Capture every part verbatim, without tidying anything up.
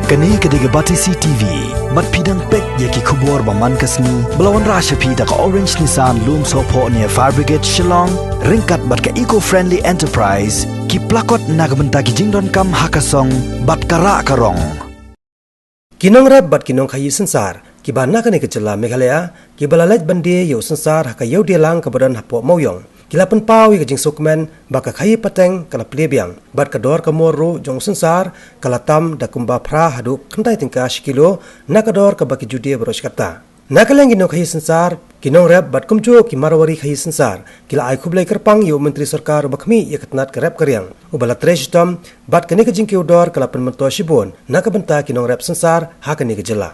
Kane ka dei ka Batesi T V. Bad phi dang peit ïa ki khubor ba man ka sngi ba la wanrah sha phi da ka Orange Nissan Lumsohphoh near Fire Brigade Shillong, ryngkat bad ka Eco Friendly Enterprise, ki plakot na ka bynta ki jingdonkam ha ka song bad ka rah ka rong. Ki nongrep bad ki nongkhaïi synsar kiba na kane ka jylla Meghalaya kiba la leit ban die ïa u synsar ha ka ïew die lang kaba don hapoh Mawiong, ki la pynpaw ïa ka jingsngewkmen ba ka khaïi pateng ka la plie biang bad ka dor ka mor ruh jong u synsar ka la tam da kumba phra haduh khyndai tyngka shi kilo na ka dor kaba ki ju die baroh shi katta. Na ka liang ki nongkhaïi synsar, ki nongrep bad kumjuh ki Marwari khaïi synsar ki la ai khublei kyrpang ïa u Myntri Sorkar uba khmih ïa ka tnat ka rep ka riang, uba la trei shitom, bad kane ka jingkiew dor ka la pynmyntoi shibun na ka bynta ki nongrep synsar ha kane ka jylla.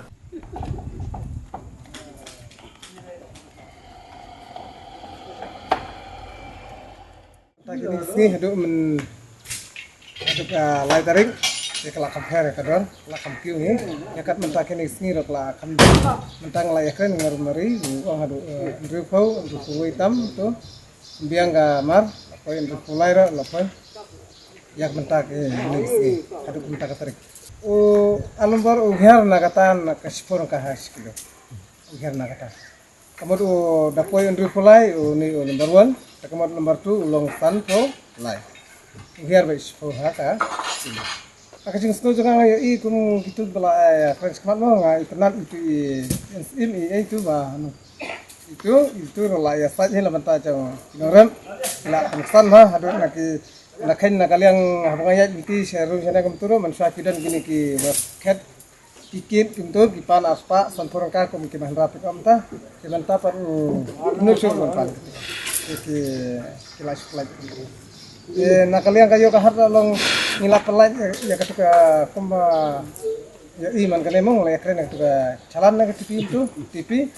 Mynta kine ki sngi haduh myn, haduh ka lai tarik, te ka la kham pher ïa ka dor, ka la kham kiew ngi. Ïa kat mynta kine ki sngi ruh ka la kham, mynta nga la ïakren nga ruh mari, u ong haduh, eh, hynriewphew, hynriewphew wei tam to. Biang ka mar, la poi hynriewphew lai ruh la poi. Ïa ka mynta kine ki sngi haduh mynta ka tarik. U, a number u hiar na kata na ka shiphew ka ha shi kilo. U hiar na kata. Ka mut u da poi hynriewphew lai, u ni u number one, te ka mut number two u long sanphew lai. U hiar bad shiphew ha ka. Ha ka jingsngew jong nga ïohi kum kitu ba la, eh, kren shakhmat mo nga itynnad itu i, i, i, itu ba, ano. Itu, itu la ïa sait hi la mynta jong ki nongrep. La pynsan ha, haduh na ki, na khein na ka liang haba nga ïaid lynti sha rum shane kumtu ruh, mynshuwa ki don kine ki ba khet. Ki kit kumtu ki pan arspah sanphew tyngka kum ki mahindra pickup mynta. Ki mynta pat, mm, nud shuh ban pan. Ki, ki, ki la shu pynlait. Eh, na ka liang ka ïew ka hat la long ngi la pynlait ïa, ïa katu ka kumba ïa i man kane mo la ïa kren ïa katu ka chalan na ka T P tu, T P.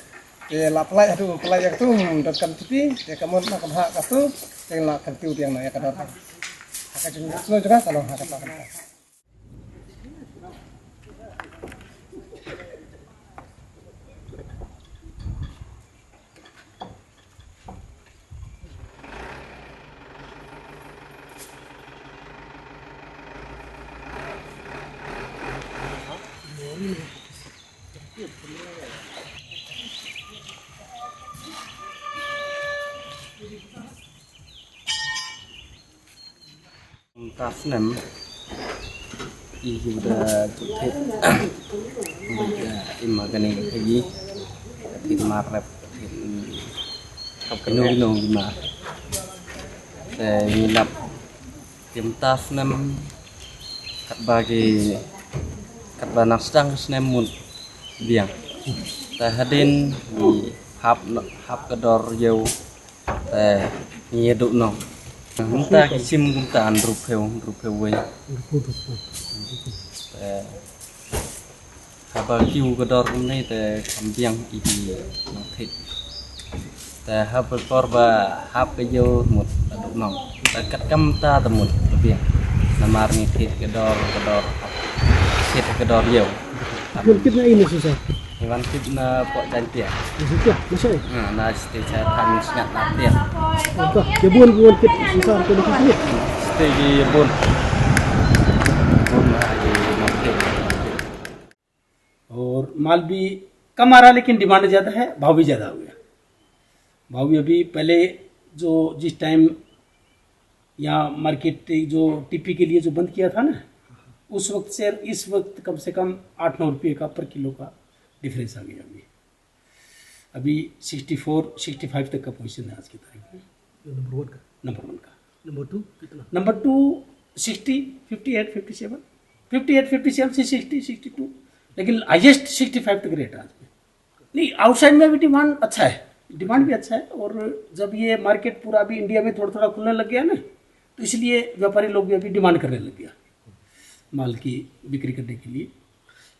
Te la pynlait haduh pynlait ïa katu, mm, donkam T P. Te ka mon na ka bha katu, te la kyntiew biang na ïa ka dor. Ha ka jingsngew jong nga ka long ha kata. Mynta snem i hu da jubthied. Bad, eh, i ma kane ka khaïi, ka thied mar rep, ka thied, mm, kino kino ki mar. Te ngi lap ki mynta snem katba ki, katba nang sdang ka snem mut biang. Te hadien ngi hap, hap ka dor ïew. Te ngi ïa duh noh. Mynta ki shim kumta hynriewphew, hynriewphew wei. Te haba kiew ka dor kumne te kham biang i ki nongthied. Te haba por ba hap ka ïew mut la duh noh. Te kat kumta te mut la biang. Namar ngi thied ka dor, ka dor, thied ka dor ïew. Wan kit na ine sisa. Wan kit na pok Jaintia. Na Jaintia, na Shai. Na, na Shai Than Shngat na Tia. Ka, ke bun bun kit sisa ke bun kit. Shai ke bun. Bun na ke na Tia. और माल भी कम आ रहा, लेकिन डिमांड ज़्यादा है, भाव भी ज़्यादा हो गया। भाव भी अभी पहले जो जिस टाइम यहाँ मार्केट जो टीपी के लिए जो बंद किया था ना, उस वक्त से इस वक्त कम से कम आठ नौ रुपये का पर किलो का डिफरेंस आ गया। अभी अभी सिक्सटी फोर सिक्सटी फाइव तक का पोजीशन है आज की तारीख में। नंबर वन का। नंबर वन का। नंबर टू कितना? Number two sixty, fifty eight, fifty seven, fifty eight, fifty seven से सिक्सटी, सिक्सटी टू, लेकिन हाईएस्ट सिक्सटी फाइव तक रेट है आज में। नहीं, आउटसाइड में भी डिमांड अच्छा है, डिमांड भी अच्छा है। और जब ये मार्केट पूरा अभी इंडिया में थोड़ा थोड़ा खुलने लग गया ना, तो इसलिए व्यापारी लोग भी अभी डिमांड करने लग गया माल की बिक्री करने के लिए।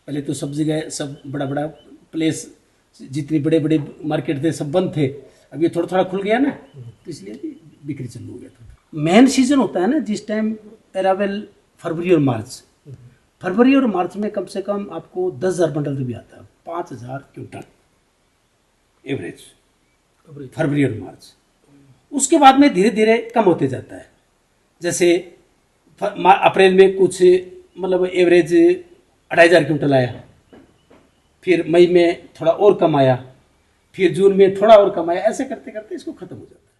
पहले तो सब जगह सब बड़ा बड़ा प्लेस, जितने बड़े बड़े मार्केट थे, सब बंद थे। अब ये थोड़ा थोड़ा खुल गया ना, तो इसलिए भी बिक्री चालू हो गया था। मेन सीजन होता है ना जिस टाइम, अराइवल फरवरी और मार्च। फरवरी और मार्च में कम से कम आपको दस हज़ार बंडल भी आता है, पाँच हज़ार क्विंटल एवरेज। एवरेज। फरवरी और मार्च। उसके बाद में धीरे धीरे कम होते जाता है। जैसे फ-, मा-, अप्रैल में कुछ, मतलब, एवरेज ढाई हजार क्विंटल आया, फिर मई में थोड़ा और कम आया, फिर जून में थोड़ा और कम आया, ऐसे करते करते इसको खत्म हो जाता है।